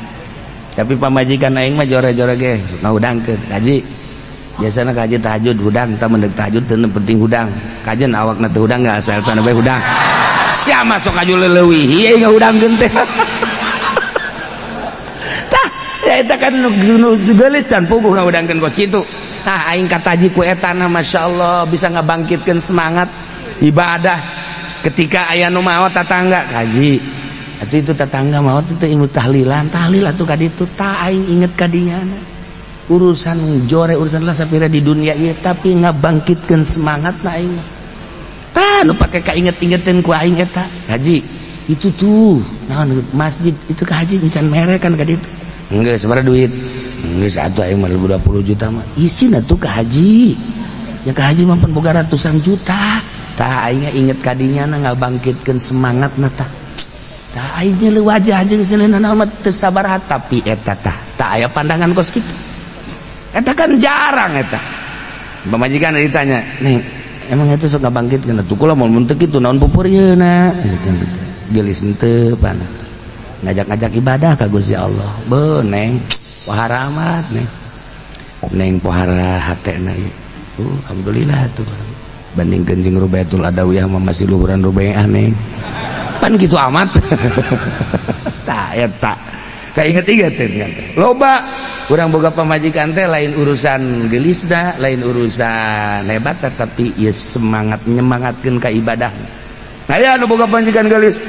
tapi pamajikan aing mah jore-jore ge ngahudangkeun. Kaji biasana kaji tahajud hudang tah, mendek tahajud teu penting hudang, kajen awakna teu hudang enggak asal sana bae hudang. Sia masuk aju leuwih ieu ngahudangkeun teh. Tah ya eta kan nu geulis can puguh ngahudangkeun kos kitu. Tah aing kataji ku eta na, masyaallah, bisa ngabangkitkeun semangat ibadah. Ketika aya nu maot tetangga, kaji atuh itu tetangga maot itu ilmu tahlilan, tahlil atuh ka ditu. Tah aing inget ka dinya, urusan jore, urusan lah sapira di dunia ieu, tapi ngabangkitkeun semangat na aing. Tah Aya nu pake kainget-ingetin ku aing eta. Haji, itu tuh naon, masjid itu ke haji encan mere kan ka ditu. Enggak, sebenarnya duit. Geus atuh, aing mah 20 juta mah. Isina tuh ke haji. Ya ke haji mah pan boga ratusan juta. Tah, aing inget kadinya na ngabangkitkeun semangat na tah. Tah, aing nyeuleut wajah jeung seuleuna mah teu sabaraha, tapi eta tah tak aya pandangan kos kitu. Eta kan jarang eta. Pamajikan ditanya, "Nih, emang itu sok ngabangkitkeun atuh kula mun mun teu kitu naon pupurieuna?" Geulis henteu pana. Ngajak-ngajak ibadah ka Gusti Allah. Beuh, Neng, pohara amat, Neng. Neng pohara hatena ieu. Alhamdulillah tuh. Bandingkeun jeung Rubaitul Adawiyah mah masih luhuran Rubaiah, Neng. Pan gitu amat. Tah, eta. Kainget-inget kan. Loba urang boga pamajikan teh lain urusan gelisna, lain urusan hebat, tapi ieu semangat nyemangatkeun ka ibadah. Aya nu boga pamajikan gelis.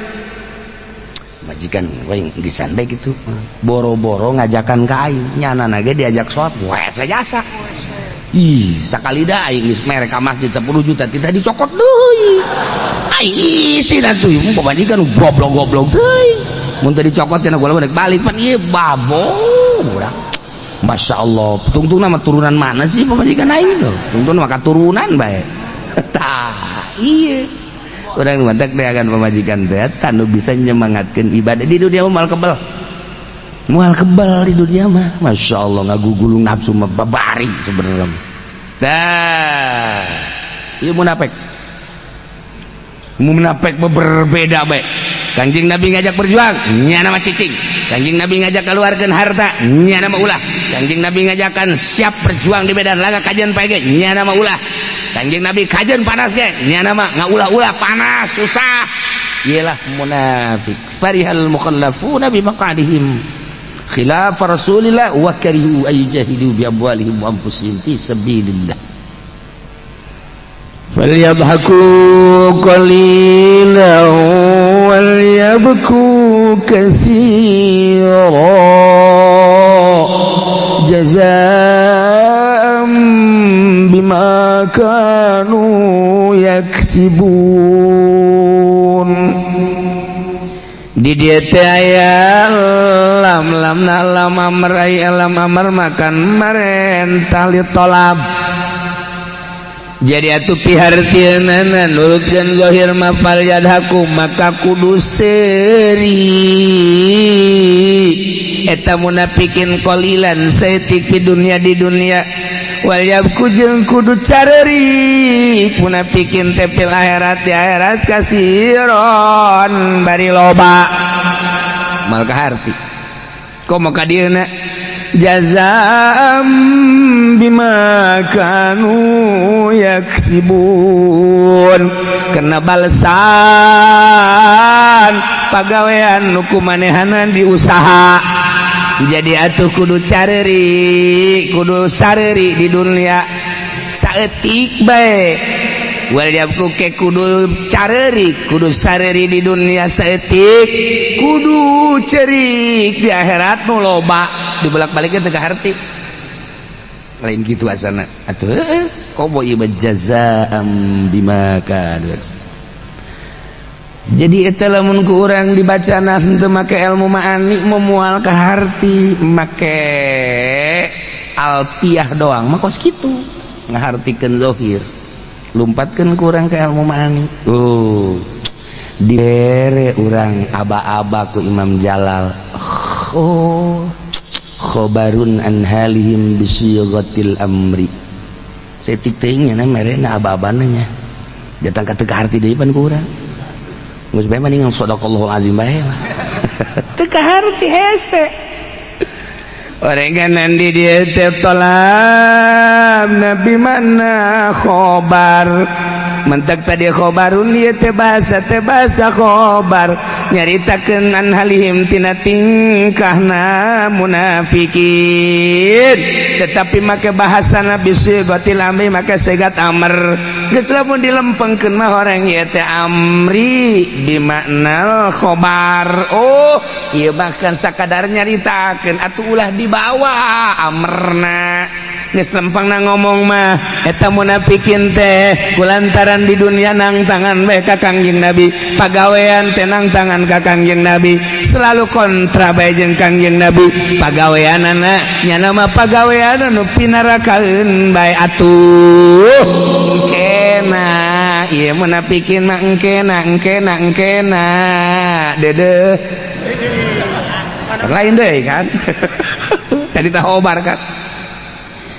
Majikan we geusan bae gitu. Boro-boro ngajakan ka aing, nyana ge diajak sholat, weh jasa. Ih, sakali dah aing geus mere ka masjid 10 juta tidak dicokot deui. Aing isin atuh, pamajikan goblok-goblok teuing. Mun teu dicokot cenah gua balik balik pan ieu babo urang. Masya Allah, tungtung nama turunan mana sih pamajikan aing tuh? Tungtung mah katurunan bae. Tah, iya. Urang mantak akan pamajikan teh nu bisa nyemangatkeun ibadah di dunia mah moal kebel. Moal kebal di dunia mah. Masya Allah, ngagugulung nafsu mah babari sebenarnya. Dah, ieu munafik. Munafik mah berbeda bae. Kanjeng Nabi ngajak berjuang, nyana mah cicing. Kanjeng Nabi ngajak keluarkan harta, nyana mah ulah. Kanjeng Nabi ngajakan siap berjuang di medan laga kajian pae, nyana mah ulah. Kanjeng Nabi kajian panas ge, nyana mah ngaulah-ulah panas susah. Iyalah munafik. Farihal mukhallafuna bi maq'adihim khilaf Rasulillah wa karihu ay yujahidu bi amwalihim wa anfusihim fi sabilillah. فليضحكوا قليلا وليبكوا كثيرا جزاء بما كانوا يكسبون. Di dieu teh aya lam, lam na lam amr, ai lam amr makan marentah li tolab. Jadi atuh pihartieunana nurutkeun zahir ma fal yadhaku, maka kudu seuri eta munafikin qalilan saeutik di dunia, di dunia, wal yabku jeung kudu careuri munafikin teh fil akhirat, di akhirat, kasiron bari loba. Mal kaharti komo ka dieuna. Jazaam bima kanu yaksibun, kena balesan pagawean nu ku manehanan diusaha. Jadi atuh kudu careri, kudu sareri di dunia saeutik bae. Wal yabku ke kudu careri, kudu sareri di dunia saeutik, kudu cerik di akhirat nu loba. Dibolak-baliknya teu kaharti, lain kitu asana atuh. Heueuh, komo ieu mah jazaam bima kanu. Jadi eta lamun ku urang dibaca henteu make ilmu ma'ani moal kaharti. Make alfiah doang mah kos kitu ngahartikeun zahir. Lumpatkeun ku urang ke ilmu ma'ani, oh, dibere urang aba-aba ku Imam Jalal. Oh, khobarun an halihim bisighatil amri. Saeutik teuing nya merena aba-abana nya datang ka teu kaharti deui pan ku urang. Geus bae mendingan sadaqallahul azim bae lah. Teu kaharti hese. Orenganan di dieu teh tolab nabi mana khobar. Mentak tadi khobarun ieu teh bahasa teh bahasa khobar, nyaritakeun an halihim tina tingkahna munafikin, tetapi make bahasa nabi sigatil amri, make sigat amr. Geus lamun dilempengkeun mah orang ieu teh amri bimaknal khobar. Oh, ieu bahkan sakadar nyaritakeun atuh, ulah dibawa amrna. Geus lempangna ngomong mah eta munafikin teh kulantaran di dunia nang tangan bae ka Kangjeng Nabi, pagawean teh nang tangan ka Kangjeng Nabi, selalu kontra bae jeung Kangjeng Nabi. Pagaweanana nyana mah pagawean anu pinarakaeun bae atuh. Engkena ieu munafikin mah engkena engkena engkena dedeh lain deui kan. Tadi tah obar kan.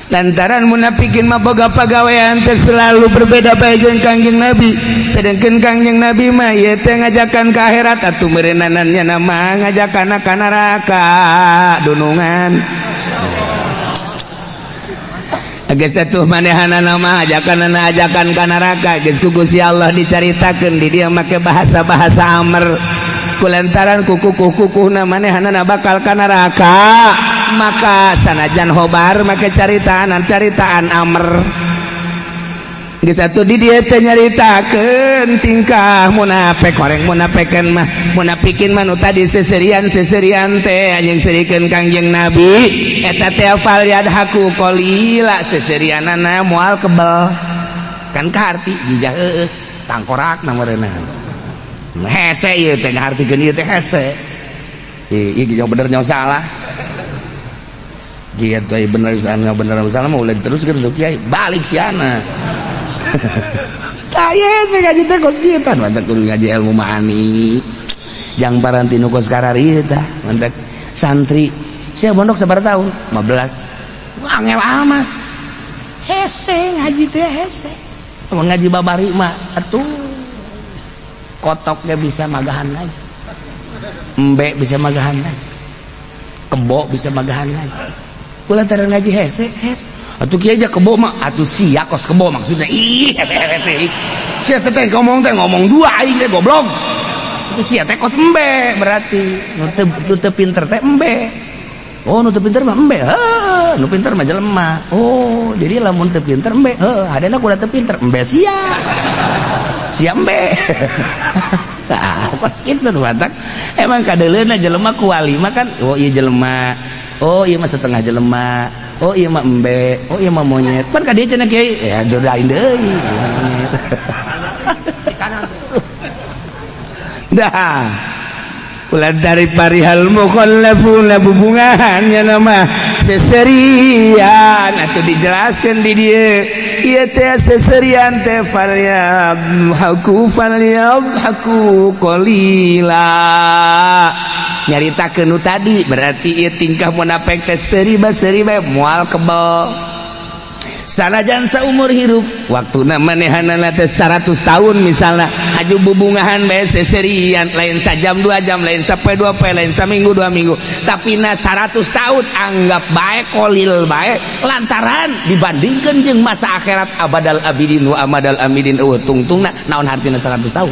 Lantaran munafikin mah boga pagawean teh selalu berbeda bae jeung Kangjeng Nabi, sedangkan Kangjeng Nabi mah ieu teh ngajakan ka akhirat, atuh meureunana nya mah ngajakan ka neraka dunungan. Geus atuh manehanana mah ajakanana ajakan ka neraka, geus ku Gusti Allah dicaritakeun di dieu make bahasa-bahasa amr. Kulantaran kukukuh-kukuhna manehanana bakal ka neraka, maka sanajan hobar make caritaan caritaan amr. Geus atuh di dieu teh nyaritakeun tingkah munafik, koreng munafikan mah munafikin mah nu tadi seserian-seserian teh anjing serikeun Kangjeng Nabi eta teh fal yadhaku qalila, seserianana moal kebel kan kaharti jijah heueuh tangkorak na meureunna hese ieu teh ngahartikeun ieu teh hese ieu ieu bener nyawa salah. Jika teh bener salah bener salah mah ulah terus kan kiai balik siana. Tah ye hese ngaji teh kos kieu tah mantap kudu ngaji ilmu ma'ani. Jang paranti nu kos karari tah mantap santri. Sia pondok sabaraha tahun? 15. Angel amat. Hese ngaji teh hese. Mun ngaji babari mah atuh kotoknya bisa magahan lagi, embe bisa magahan lagi, kebo bisa magahan lagi. Kulantaran ngaji hese hese atuh kieu aja kebo mah atuh sia kos kebo maksudnya ih hese hese sia teh ngomong dua aing teh goblok. Itu sia teh kos embe berarti nu teu pinter teh embe. Oh nu teu pinter mah embe, heuh nu pinter mah jelema. Oh jadi lamun teu pinter embe, heuh hadena kudu teu pinter embe sia sia embe. Nah, pas itu batak emang kadeleuna jelema kuali mah kan, oh iya jelema, oh iya mah setengah jelema, oh iya mah embe, oh iya mah monyet. Pan ka dieu cenah kiai ya jodain deui monyet. Dah ulah dari parihal mukhallafuna bubungahan nya nama seserian atau dijelaskan di dieu ieu teh seserian teh falyabhaku falyabhaku qalila nyaritakeun nu tadi berarti ieu tingkah munafik teh seuri ba seuri bae moal kebel sanajan saumur hirup waktuna manehanana teh 100 tahun misalnya haju bubungahan bae seserian lain sajam 2 jam lain sapoe 2 poe lain saminggu 2 minggu tapi na 100 tahun anggap bae kolil bae lantaran dibandingkan jeung masa akhirat abadal abidin wa amadal amidin eueuh tungtungna naon hartina 100 tahun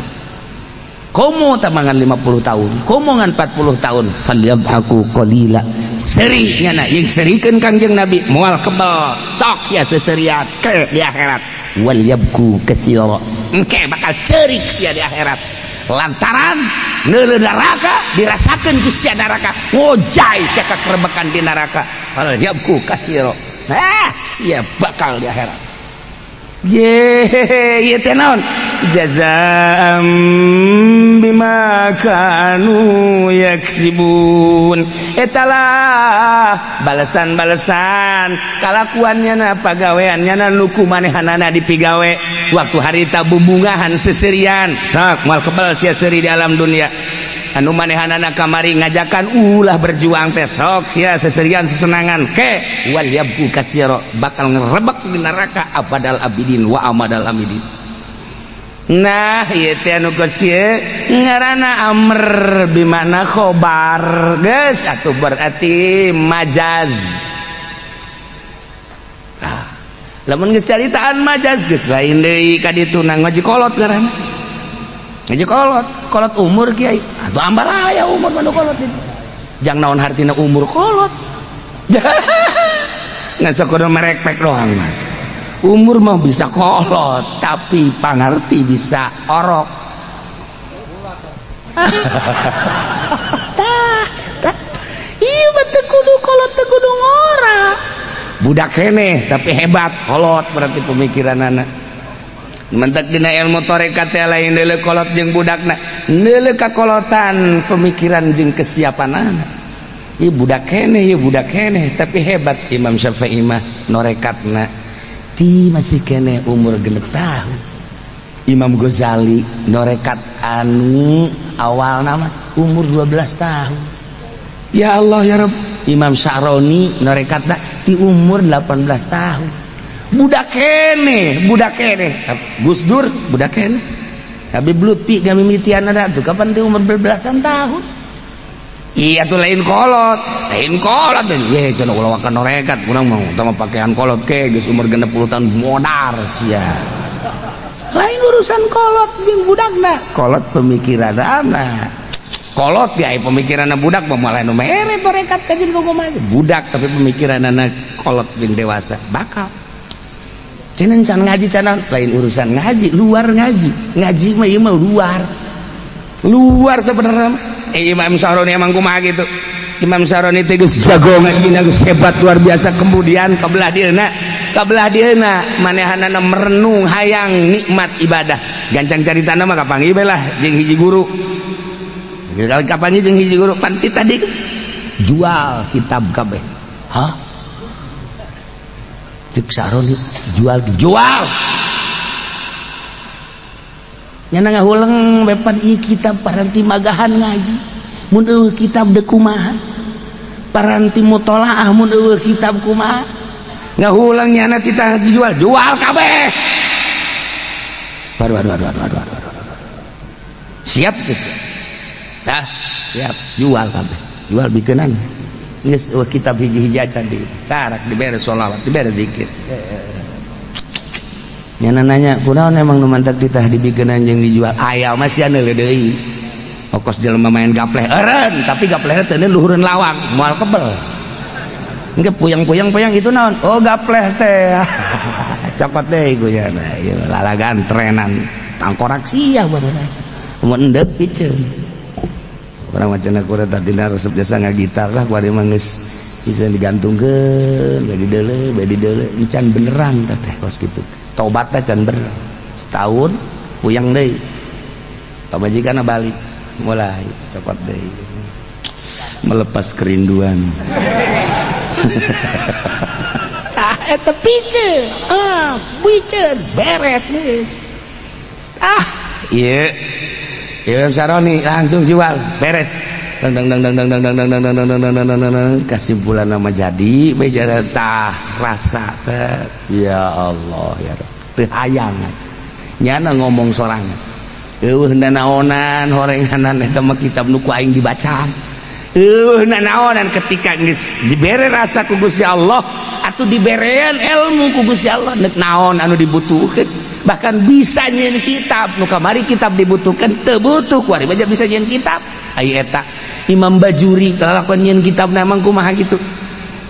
komo tamangan 50 tahun komo ngan 40 tahun falyabhaku qalila seri nyana jeung serikeun Kangjeng Nabi moal kebel sok sia seserian ke di akhirat wal yabku katsira engke bakal ceurik sia di akhirat lantaran neuleuh neraka dirasakeun ku sia neraka ngojay sia kakerebekan di neraka wal yabku katsira nah sia bakal di akhirat je ieu teh naon jazaa'an bima kanu yaksibun eta lah balesan-balesan kalakuannya na pagaweannya na nu ku manehanana dipigawe waktu harita bubungahan seserian sok moal kebel sia seuri di alam dunia anu manehanana kamari ngajakan ulah berjuang teh sok sia seserian sesenangan ke wal yabku katsira bakal ngerebek di neraka abadal abidin wa amadal amidin. Nah ieu teh anu geus kieu ngaranna amr bimana khobar geus atuh berarti majaz. Tah lamun geus caritaan majaz geus lain deui ka ditu na ngaji kolot ngaranna. Ngaji kolot, kolot umur kiai atuh ambalaya umur mah nu kolot itu. Jang naon hartina umur kolot. Ngan sakudu merekpek doang mah. Umur mah bisa kolot tapi pangarti bisa orok. Tah, tah. Ieu mah teu kudu kolot teu kudu ngora. Budak keneh tapi hebat, kolot berarti pemikiran anak. Mentak dina ilmu tarekat teh lain deuleu kolot jeung budakna, deuleu kakolotan pemikiran jeung kesiapan anak. Ieu budak keneh, ieu budak keneh tapi hebat. Imam Syafi'i mah norekatna ti masih keneh umur 6 tahun. Imam Ghazali norekat anu awal nama umur 12 tahun. Ya Allah ya Rabb. Imam Sya'roni norekatna di umur 18 tahun. Budak keneh, budak keneh. Gus Dur budak keneh. Habib Lutfi gamimitian ada tuh kapan di umur belasan tahun. Iya tuh lain kolot, lain kolot. Ye cenah ulah wakan norekat, urang mau utama pakaian kolot ke geus umur 60 tahun modar sia. Lain urusan kolot jeung budakna, kolot pemikiran anak. Kolot ya pemikiran budak mah malah nu mere torekat kajeun kumaha. Budak tapi pemikiran anak kolot jeung dewasa bakal. Cenah can ngaji can lain urusan ngaji, luar ngaji. Ngaji mah ieu mah luar. Luar sebenarnya. Imam Syaroni emang kumaha gitu. Imam Syaroni teh geus jago ngajina, geus hebat luar biasa. Kemudian kabelah dieuna, kabelah dieuna manehanana merenung hayang nikmat ibadah. Gancang caritana mah kapanggih bae lah jeung hiji guru. Kali kapanggih jeung hiji guru panti tadi jual kitab kabeh. Hah? Cek Syaroni jual, jual. Nyana ngahuleng bepan ieu kitab paranti magahan ngaji. Mun eueuh kitab deuk kumaha? Paranti mutolaah mun eueuh kitab kumaha? Ngahuleng nyana titah dijual, jual kabeh. Waduh waduh waduh waduh waduh waduh. Siap geus. Dah, siap, jual kabeh. Jual bikeunan. Geus eueuh kitab hiji-hiji acan di. Tarak dibere sholawat, dibere zikir. Nyana nanya, kunaon emang nu mantak titah dibikeunan jeung dijual? Aya mah sia neuleuh deui. Okos jelema main gapleh eureun, tapi gaplehna teu luhureun lawang, moal kebel. Engke puyang-puyang-puyang itu naon? Oh gapleh teh. Cokot deui ku nya. Ieu lalagan trenan tangkorak sia barudak. Mun endep piceun. Urang mah cenah kuring tadina resep jasa ngagitar lah kuari mah geus bisa digantungkeun, bade deuleu, bade deuleu, encan beneran teh kos kitu. Tobat teh can bener. Setahun puyang deui. Pamajikanna balik, mulai cokot deui. Melepas kerinduan. Ah eta piceun. Ah, piceun beres geus. Ah, ieu Imam Syaroni langsung jual, beres. Dang dang dang dang dang dang dang dang dang dang dang dang dang dang dang. Kesimpulan nama jadi bejara tah rasa teh. Ya Allah ya Rabb. Teu hayang aja. Nyana ngomong sorangan. Eueuh nanaonan horenganan eta mah kitab nu ku aing dibaca. Eueuh nanaonan ketika geus dibere rasa ku Gusti Allah atuh diberean ilmu ku Gusti Allah neuk naon anu dibutuhkeun. Bahkan bisa nyieun kitab nu kamari kitab dibutuhkan teu butuh kuari baja bisa nyieun kitab. Ai eta Imam Bajuri kalakuan nyieun kitab na emang kumaha gitu.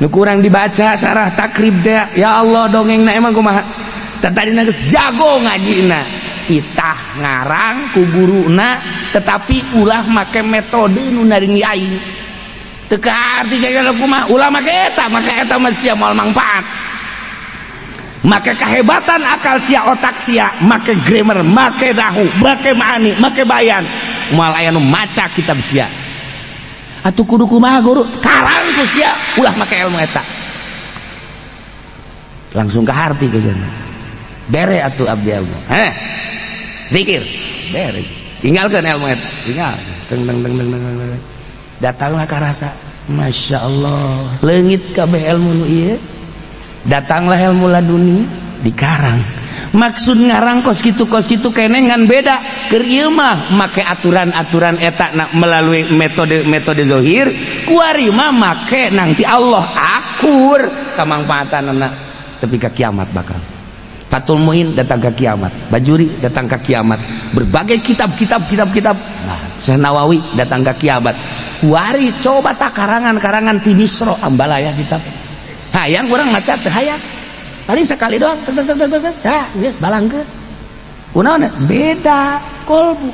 Nu kurang dibaca syarah takrib teh ya Allah dongengna emang kumaha. Tadina geus jago ngajina. Itah ngarang ku guruna tetapi ulah make metode nu naringi aing. Teu kaarti kaya kumaha ulah make eta mah sia moal mangfaat. Make kehebatan akal sia, otak sia, make grammar, make dahu, make maani, make bayan, moal aya nu maca kitab sia. Atuh kudu kumaha guru? Karang ku sia, ulah make ilmu eta. Langsung ke harti ke jana. Bere atuh abdi ilmu. Heh. Zikir, bere. Tinggalkeun ilmu eta, tinggal. Teng teng teng teng teng teng. Datanglah ka rasa, Masya Allah, leungit kabeh ilmu nu ieu. Datanglah ilmu laduni dikarang. Maksud ngarang kos kitu kene ngan beda. Keur ieu mah make aturan-aturan eta na melalui metode-metode zohir, kuari mah make nanti Allah akur kamangfaatanana tepi ka kiamat bakal. Fathul Muin datang ke kiamat, Bajuri datang ke kiamat, berbagai kitab-kitab kitab-kitab. Nah, Syekh Nawawi datang ke kiamat. Kuari coba tak karangan-karangan ti Misro ambalaya kitab. Hayang urang maca teu hayang. Paling sekali doang tek tek tek tek. Ya, geus balangkeun. Kunaon? Beda kolbu.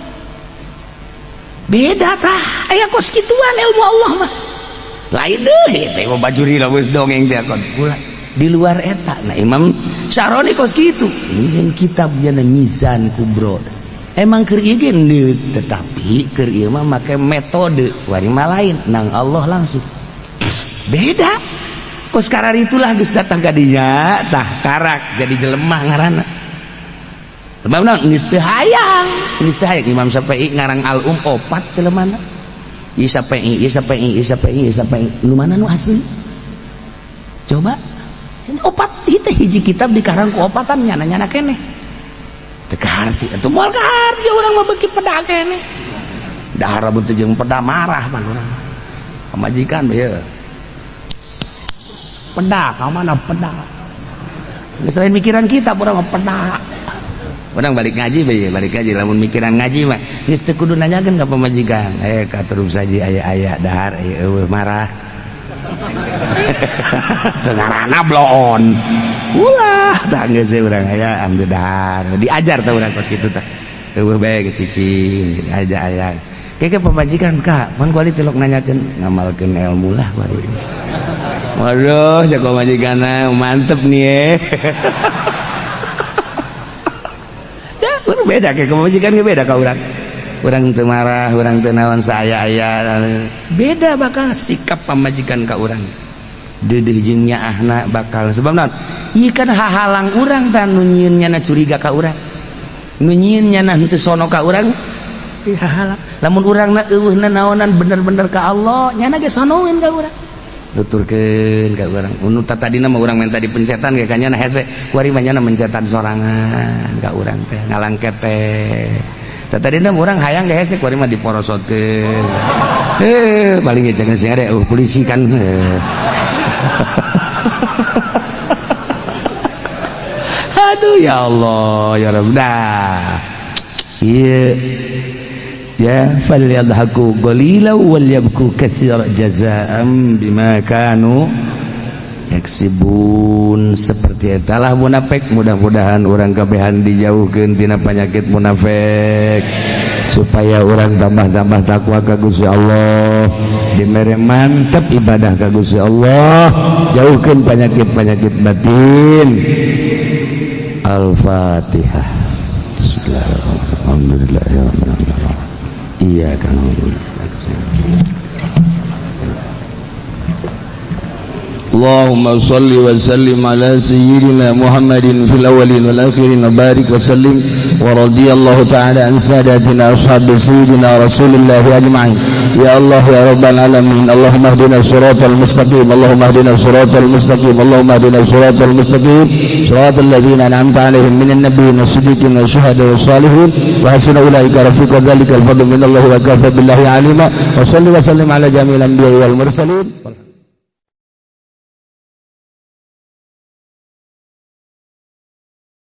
Beda tah. Aya kos kituan ilmu Allah mah. Lain deui teh Bajuri lah geus dongeng teh kon. Ulah. Di luar eta. Nah, Imam Syaroni kos kitu. Ini kitabnya Mizan Kubro. Emang keur ieu ge tetapi keur ieu mah make metode wari mah lain nang Allah langsung. Beda. Kos karar itulah geus datang ka dinya tah karak jadi jelema ngaranna. Sebab naon geus teu hayang, geus teu hayang Imam Syafi'i ngarang Al-Um opat jelemana. Ieu Syafi'i, ieu Syafi'i, ieu Syafi'i, ieu Syafi'i. Nu mana nu asli? Coba opat itu hiji kitab dikarang ku opatan nyana-nyana keneh. Teu kaharti atuh moal kaharti urang mah beuki peda keneh. Dahar lamun teu jeung peda marah pan urang. Pamajikan ieu. Peda ka mana peda. Selain mikiran kita urang mah peda. Urang balik ngaji bae, balik ngaji lamun mikiran ngaji mah geus teu kudu nanyakeun ka pamajikan. Eh ka terus saja aya-aya dahar aya eueuh marah. Ngaranna bloon. Ulah tah geus we urang aya ambil dahar. Diajar tah urang kos kitu tah. Eueuh bae cicing aja aya. Keke pamajikan ka, pan kuali tilok nanyakeun ngamalkeun ilmu lah kuali. Waduh, jago pamajikanna mantep nih eh. Ya, beda kayak pamajikan ge beda ka urang. Urang teu marah, urang teu naon saaya-aya. Beda bakal sikap pamajikan ka urang. Deudeuh jeung nyaahna bakal sebab naon? Ieu kan hahalang urang tah nu nyieun nyana curiga ka urang. Nu nyieun nyana henteu sono ka urang. Ih hahalang. Lamun urangna eueuhna naonan bener-bener ka Allah, nyana ge sonoeun ka urang. Nuturkeun ka urang. Nu tadina mah urang minta dipencetan ge ka nyana hese. Kuari mah nyana mencetan sorangan ka urang teh, ngalangket teh. Tadina urang hayang ge hese kuari mah diporosotkeun. Paling ge jangan sing ada polisi kan. Aduh ya Allah ya Rabb. Dah. Ieu ya falyadhaku qalila wal yabku katsira jazaa'an bima kanu yaksibun. Seperti etalah munafik. Mudah-mudahan urang kabehan dijauhkeun tina penyakit munafik supaya urang tambah-tambah takwa ka Gusti Allah, dimere mantep ibadah ka Gusti Allah, jauhkeun penyakit-penyakit batin. Al-Fatihah. Bismillahirrahmanirrahim. Alhamdulillahirabbil alamin. Iyyaka na'budu wa iyyaka nasta'in. Allahumma salli wa sallim ala sayyidina Muhammadin fil awwalin wal akhirin wa barik wa sallim wa radiyallahu ta'ala an sadatina ashabi sayyidina Rasulillah ajma'in. Ya Allah ya Rabbal alamin, Allahumma ihdina siratal mustaqim, Allahumma ihdina siratal mustaqim, Allahumma ihdina siratal mustaqim, siratal ladzina an'amta 'alaihim minan nabiyyin was-siddiqin wasyuhada'i was-salihin wa hasuna ulaika rafiqa. Dzalikal fadlu minallahi wa kafa billahi alima. Wa salli wa sallim ala jami'il anbiya'i wal mursalin.